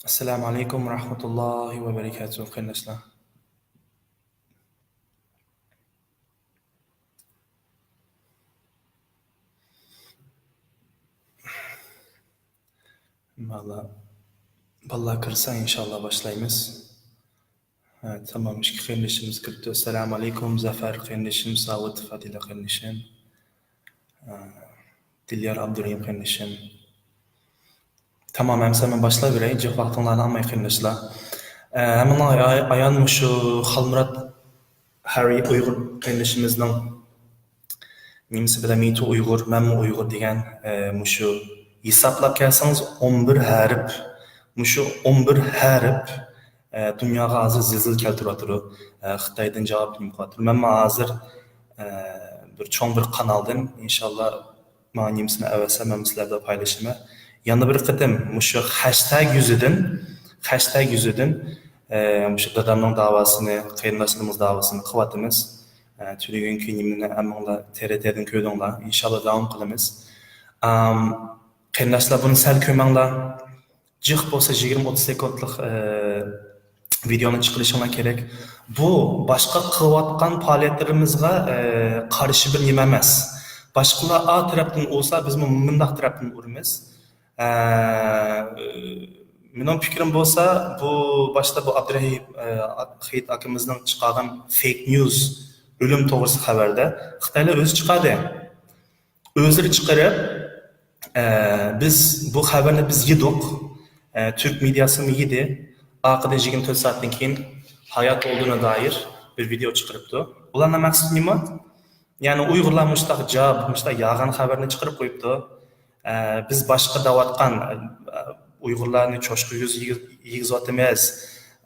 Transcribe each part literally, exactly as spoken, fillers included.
ئەسسالامۇ ئەلەيكۇم ۋە رەھمەتۇللاھى ۋە بەرىكاتۇھ، قېرىنداشلار. بالىلار، بالىلار كىرسە، ئىنشاللا باشلايمىز. ھە، تامام، ئىككى قېرىندىشىمىز كىرىپتۇ. ئەسسالامۇ ئەلەيكۇم، زەفەر قېرىندىشىم، ساۋۇت، فادىلە قېرىندىشىم، ھە، دىليار ئابدۇرېھىم قېرىندىشىم. تامام، ئەمسە مەن باشلاۋېرەي، جىق ۋاقتىڭلارنى ئالماي، قېرىنداشلار. ھە، ھەممىڭلارغا ئاي-، ئايان مۇشۇ خالمۇرات ھەرى ئۇيغۇر قېرىندىشىمىزنىڭ نېمىسى بىلەن، مېيتۇ ئۇيغۇر، مەنمۇ ئۇيغۇر دېگەن، ئە، مۇشۇ ھېسابلاپ كەلسىڭىز، ئون بىر ھەرپ. مۇشۇ ئون بىر ھەرپ، ئە، دۇنياغا ھازىر زىلزىلە كەلتۈرۈۋاتىدۇ. ئە، خىتايدىن جاۋاب نېمە قىلىۋاتىدۇ. مەنمۇ ھازىر، ئە، بىر چوڭ بىر قانالدىن، ئىنشاللا، ماڭا نېمىسىنى ئەۋەتسە، مەن سىلەر بىلەن پايلىشىمەن. يەنە بىر قېتىم مۇشۇ خەشتەگ يۈزىدىن، خەشتەگ يۈزىدىن، ئە، مۇشۇ دادامنىڭ داۋاسىنى، قېرىنداشلىرىمىز داۋاسىنى قىلىۋاتىمىز. ئە، تۈنۈگۈنكى نېمىنى ھەممىڭلار تىرېتېدىن كۆردۈڭلار. ئىنشاللا داۋام قىلىمىز. ئام، قېرىنداشلار، بۇنى سەل كۆرمەڭلار. جىق بولسا يىگىرمە ئوتتۇز سېكۇنتلۇق، ئە، ۋىدېئونى چىقىرىشىڭلار كېرەك. بۇ باشقا قىلىۋاتقان پائالىيەتلىرىمىزغا، ئە، قارشى بىر نېمە ئەمەس. باشقىلار ئا تەرەپتىن ئۇرسا، بىزمۇ مۇنداق تەرەپتىن ئۇرىمىز. ئە، مېنىڭ پىكرىم بولسا، بۇ باشتا بۇ ئابدۇرەھىم، ئە، خېيىت ئاكىمىزنىڭ چىقارغان فېيك نيۇز، ئۆلۈم توغرىسىدا خەۋەردە خىتايلار ئۆزى چىقاردى. ئۆزلىرى چىقىرىپ، ئە، بىز بۇ خەۋەرنى بىز يېدۇق. ئە، تۈرك مېدىياسىمۇ يېدى. ئارقىدىن يىگىرمە تۆت سائەتتىن كېيىن ھايات ئولدۇرغىنىغا دائىر بىر ۋىدېئو چىقىرىپتۇ. ئۇلارنىڭ مەقسىتى نېمە؟ يەنى ئۇيغۇرلار مۇشتاق جاپ، مۇشتاق يالغان خەۋەرنى چىقىرىپ قويۇپتۇ. ئە، بىز باشقا دەۋاتقان، ئە، ئۇيغۇرلارنى چوشقا يۈز يېگۈز-، يېگۈزۈۋاتىمىز.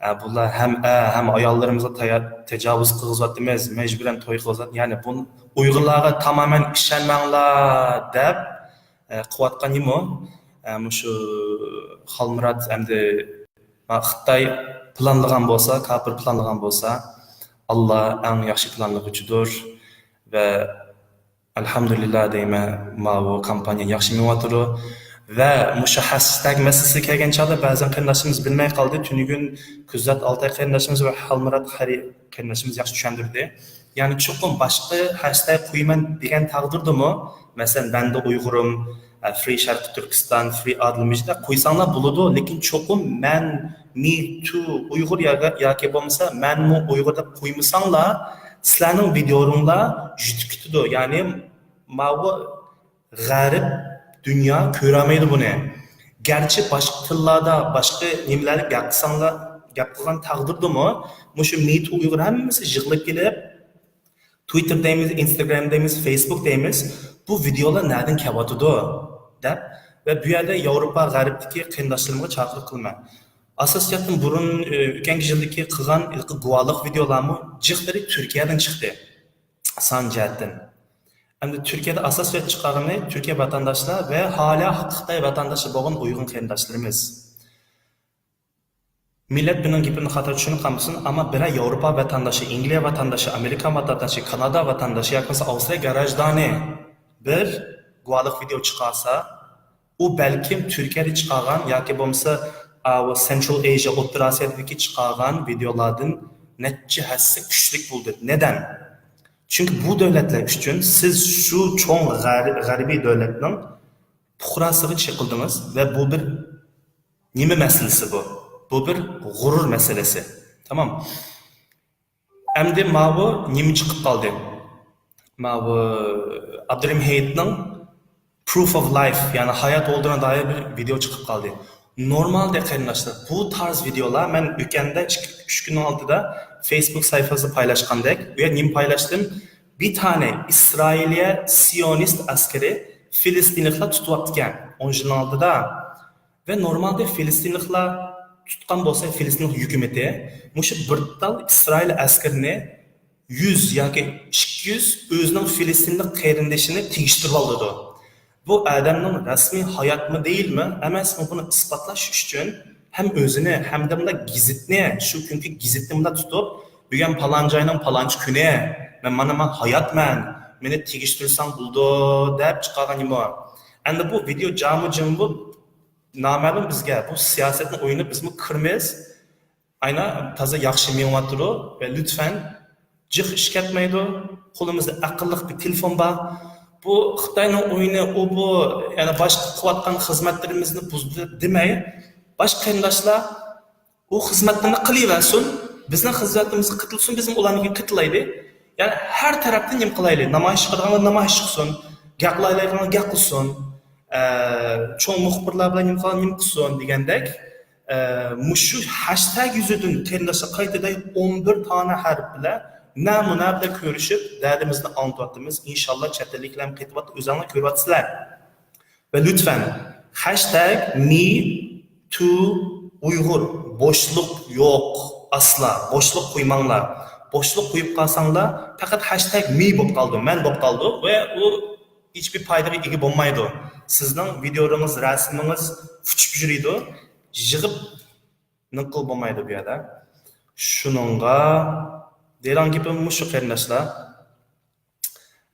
ئە، بۇلار ھەم ئەر، ھەم ئاياللىرىمىزغا تايا-، تاجاۋۇز قىلغۇزۇۋاتىمىز، مەجبۇرەن توي قىلغۇزۇۋاتىمىز. يەنى بۇ ئۇيغۇرلارغا تامامەن ئىشەنمەڭلار دەپ، ئە، قىلىۋاتقان نېمە؟ ئە، مۇشۇ خالمۇرات ئەمدى خىتاي پىلانلىغان بولسا، كاپىر پىلانلىغان بولسا، ئاللا ئەڭ ياخشى پىلانلىغۇچىدۇر ۋە ئەلھەمدۇلىللا دەيمەن، ماۋۇ كامپانىيە ياخشى مېڭىۋاتىدۇ. ۋە مۇشۇ ھەشتەگ مەسىلىسىگە كەلگەن چاغدا بەزەن قېرىنداشلىرىمىز بىلمەي قالدى. تۈنۈگۈن كۈزات ئالتاي قېرىنداشىمىز ۋە خالمۇرات قارى قېرىنداشىمىز ياخشى چۈشەندۈردى. يەنى چوقۇم باشقا ھەشتەگ قويىمەن دېگەن تەقدىردىمۇ، مەسىلەن، مەن دە ئۇيغۇرۇم، ئە، فرى شەرقىي تۈركىستان، فرى ئادىل مىجىت دەپ قويساڭلار بولىدۇ، لېكىن چوقۇم مەن، مى تۇ ئۇيغۇر ياكى، ياكى بولمىسا مەنمۇ ئۇيغۇر دەپ قويمىساڭلار، سىلەرنىڭ ۋىدىيولىرىڭلار يۈتۈپ كېتىدۇ. يەنى ماۋۇ غەرب دۇنيا كۆرەلمەيدۇ بۇنى. گەرچە باشقا تىللاردا، باشقا نېمىلەردە گەپ قىلساڭلار، گەپ قىلغان تەقدىردىمۇ، مۇشۇ مى تۇ ئۇيغۇر ھەممىسى يىغىلىپ كېلىپ، تۋىتتېر دەيمىز، ئىنستاگرام دەيمىز، فېيسبۇك دەيمىز، بۇ ۋىدىيولار نەدىن كېلىۋاتىدۇ دەپ ۋە بۇ يەردە ياۋروپا غەربتىكى قېرىنداشلىرىمغا چاقىرىق قىلىمەن. ئاساسىيەتتىن بۇرۇن، ئۆ، ئۆتكەنكى يىلدىكى قىلغان ھېلىقى گۇۋاھلىق ۋىدىيولارمۇ جىقلىرى تۈركىيەدىن چىقتى، سان جەھەتتىن. ئەمدى تۈركىيەدە ئاساسىيەت چىقارغىنى تۈركىيە ۋەتەنداشلار ۋە ھالىھازىر خىتاي ۋەتەنداشى بولغان ئۇيغۇر قېرىنداشلىرىمىز. مىللەت بىرنىڭ گېپىنى خاتا چۈشىنىپ قالمىسۇن، ئەمما بىرەر ياۋروپا ۋەتەنداشى، ئەنگلىيە ۋەتەنداشى، ئامېرىكا ۋەتەنداشى، كانادا ۋەتەنداشى ياكى بولمىسا ئاۋسترالىيە گراژدانى بىر گۇۋاھلىق ۋىدېئو چىقارسا، ئۇ بەلكىم تۈركىيەدە چىقارغان ياكى بولمىسا، ئاۋۇ سېنترال ئېزىيا، ئوتتۇرا ئاسىيادىكى چىقارغان ۋىدېئولاردىن نەچچە ھەسسە كۈچلۈك بولىدۇ. نەدەن؟ چۈنكى بۇ دۆلەتلەر ئۈچۈن سىز شۇ چوڭ غەر-، غەربىي دۆلەتنىڭ پۇقراسىغا چېقىلدىڭىز ۋە بۇ بىر نېمە مەسىلىسى بۇ؟ بۇ بىر غۇرۇر مەسىلىسى. تامام. ئەمدى ماۋۇ نېمە چىقىپ قالدى؟ ماۋۇ ئابدۇرېھىم ھېيتنىڭ Proof of Life، يەنى ھايات ئولتۇرغىنىغا دائىر بىر ۋىدېئو چىقىپ قالدى. نورمالدا قېرىنداشلار، بۇ تارز ۋىدېئولار مەن ئۆتكەندە ئىككى، ئۈچ كۈننىڭ ئالدىدا فېيسبۇك سەھىپىمىزدە پايلاشقاندەك، بۇ يەردە نېمە پايلاشتىم؟ بىر تانە ئىسرائىلىيە سىيونىست ئەسكىرى فىلىستىنلىقلار تۇتۇۋاپتىكەن، ئون يىلنىڭ ئالدىدا. ۋە نورمالدا فىلىستىنلىقلار تۇتقان بولسا، فىلىستىنلىق ھۆكۈمىتى مۇشۇ بىر تال ئىسرائىل ئەسكىرىنى يۈز ياكى ئىككى يۈز ئۆزىنىڭ فىلىستىنلىق قېرىندىشىنى تېگىشتۈرۈۋالىدۇ. بۇ ئادەمنىڭ رەسمىي ھاياتمۇ دېيىلمۇ ئەمەسمۇ، بۇنى ئىسپاتلاش ئۈچۈن ھەم ئۆزىنى، ھەمدە مۇنداق گېزىتنى، شۇ كۈنكى گېزىتنى مۇنداق تۇتۇپ، بۈگۈن پالانچى ئاينىڭ پالانچى كۈنى، مەن مانا مەن ھاياتمەن، مېنى تېگىشتۈرسەڭ بولىدۇ دەپ چىقارغان نېمە؟ ئەمدى بۇ ۋىدېئو جامۇ جىڭ بۇ نامەلۇم بىزگە، بۇ سىياسەتنى ئويناپ بىزمۇ كىرىمىز. ئاينا تازا ياخشى مېڭىۋاتىدۇ ۋە لۈتفەن جىق ئىش كەتمەيدۇ. قولىمىزدا ئەقىللىق بىر تېلېفون بار. بۇ خىتاينىڭ ئويۇنى، ئۇ بۇ، يەنى باشقا قىلىۋاتقان خىزمەتلىرىمىزنى بۇزدى دېمەي، باشقا قېرىنداشلار ئۇ خىزمەتلىرىنى قىلىۋەرسۇن، بىزنىڭ خىزمىتىمىز قىلسۇن، بىزمۇ ئۇلارنىڭكىنى قىلايلى. يەنى ھەر تەرەپتىن نېمە قىلايلى، نامايىش قىلىدىغانلار نامايىش قىلسۇن، گەپ قىلالايدىغانلار گەپ قىلسۇن، ئە، چوڭ مۇخبىرلار بىلەن نېمە قىلغان نېمە قىلسۇن دېگەندەك، ئە، مۇشۇ ھەشتەگ يۈزىدىن قېرىنداشلار قايتىدەي ئون بىر دانە ھەرپ بىلەن نەمۇنە بىلەن كۆرۈشۈپ، دەردىمىزنى ئاڭلىتىۋاتىمىز. ئىنشاللا چەت ئەللىكلەرمۇ قېتىۋاتىدۇ، ئۆزۈڭلار كۆرۈۋاتىسىلەر. ۋە لۈتفەن، ھەشتەگ مى تۇ ئۇيغۇر، بوشلۇق يوق، ئاسلا بوشلۇق قويماڭلار. بوشلۇق قويۇپ قالساڭلار، پەقەت ھەشتەگ مى بولۇپ قالىدۇ، مەن بولۇپ قالىدۇ ۋە ئۇ ھېچبىر پايدىغا ئىگە بولمايدۇ. سىزنىڭ ۋىدىيولىرىڭىز، رەسىمىڭىز ئۇچۇپ يۈرىدۇ، يىغىپ نېمە قىلىپ بولمايدۇ بۇ يەردە. شۇنىڭغا دەيدىغان گېپىم مۇشۇ، قېرىنداشلار.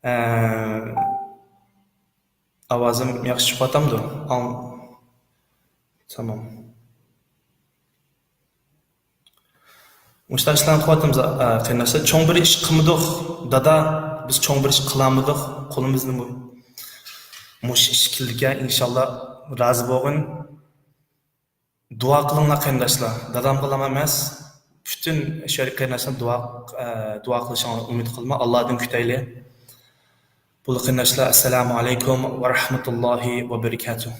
ئە، ئاۋازىم ياخشى چىقىۋاتامدۇ؟ ئاڭ-، تامام. مۇشۇنداق ئىشلارنى قىلىۋاتىمىز، ئە، قېرىنداشلار. چوڭ بىر ئىش قىلمىدۇق، دادا. بىز چوڭ بىر ئىش قىلالمىدۇق. قولىمىزنى مۇ-، مۇشۇ ئىش كېلىدىكەن. ئىنشاللا رازى بولغىن. دۇئا قىلىڭلار، قېرىنداشلار. دادامغىلا ئەمەس، پۈتۈن شۇ يەردىكى قېرىنداشلار دۇئا، ئە، دۇئا قىلىشىڭلارنى ئۈمىد قىلىمەن. ئاللادىن كۈتەيلى. بولدى، قېرىنداشلار، ئەسسالامۇ ئەلەيكۇم ۋە رەھمەتۇللاھى ۋە بەرىكاتۇھ.